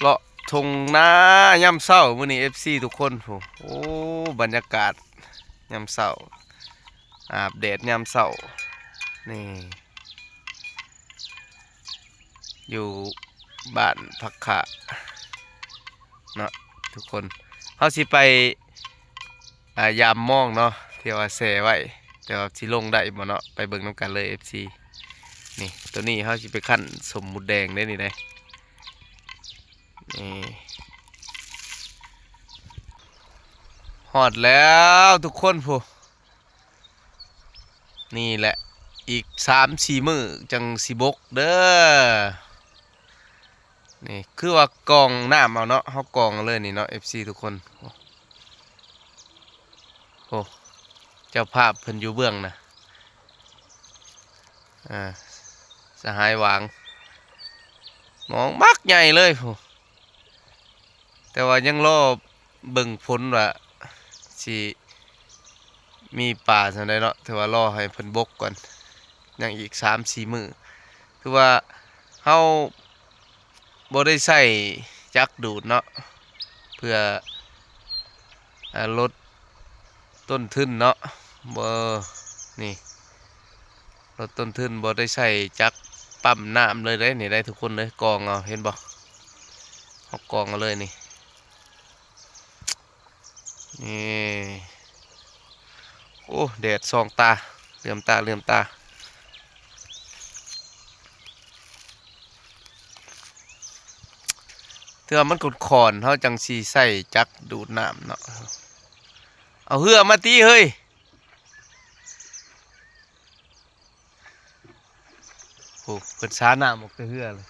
ເລາະທົ່ງນາຍາມເຊົ້າມື້ນີ້ ເອັຟຊີ ທຸກຄົນ. ໂອ້ ບັນຍາກາດຍາມເຊົ້າ ອາບແດດຍາມເຊົ້າ ນີ້ ຢູ່ບ້ານຜັກຂາເນາະທຸກຄົນ. ເຮົາຊິໄປ ອ່າ ຢາມມອງເນາະ ທີ່ວ່າແຊ່ໄວ້ ແຕ່ວ່າຊິລົງໄດ້ບໍ່ເນາະ ໄປເບິ່ງນຳກັນເລີຍ ເອັຟຊີ. ນີ້ ໂຕນີ້ເຮົາຊິໄປຄັ້ນສົ້ມໝູແດງເດ້ນີ້ເດ້. ນີ້ ຮອດແລ້ວທຸກຄົນພຸ້ນ. ນີ້ແຫຼະ ອີກສາມສີ່ມື້ຈັ່ງຊິບົກເດີ. ນີ້ຄືວ່າກອງນ້ຳເອົາເນາະ ເຮົາກອງເອົາເລີຍນີ້ເນາະ ເອັຟຊີ ທຸກຄົນ. ໂອ້ ເຈົ້າພາບເພິ່ນຢູ່ເບື້ອງນະ ອ່າ ສະຫາຍຫວາງ ມອງບັກໃຫຍ່ເລີຍພຸ້ນ. ແຕ່ວ່າຍັງລໍເບິ່ງຝົນວ່າຊິມີປາສ່ຳໃດເນາະ ແຕ່ວ່າລໍໃຫ້ເພິ່ນບົກກ່ອນ ຍັງອີກສາມສີ່ມື້. ຄືວ່າເຮົາບໍ່ໄດ້ໃຊ້ຈັກດູດເນາະ ເພື່ອ ອ່າ ລົດຕົ້ນທຶນເນາະ ບໍ່ ນີ້ ລົດຕົ້ນທຶນ ບໍ່ໄດ້ໃຊ້ຈັກປ້ຳນ້ຳເລີຍເດ້ ນີ້ໄດ໋ທຸກຄົນເດີ. ກອງເອົາ ເຫັນບໍ່ ເຮົາກອງເອົາເລີຍນີ້ ນີ້. ໂອ້ ແດດສ່ອງຕາ ເຫຼືອມຕາ ເຫຼືອມຕາ. ເທື່ອມັນຂ້ອນໆ ເຮົາຈັ່ງຊິໃຊ້ຈັກດູດນ້ຳເນາະ. ເອົາເຮືອມາຕິເຮີ້ຍ. ໂອ້ ເພິ່ນສານ້ຳອອກແຕ່ເຮືອເລີຍ.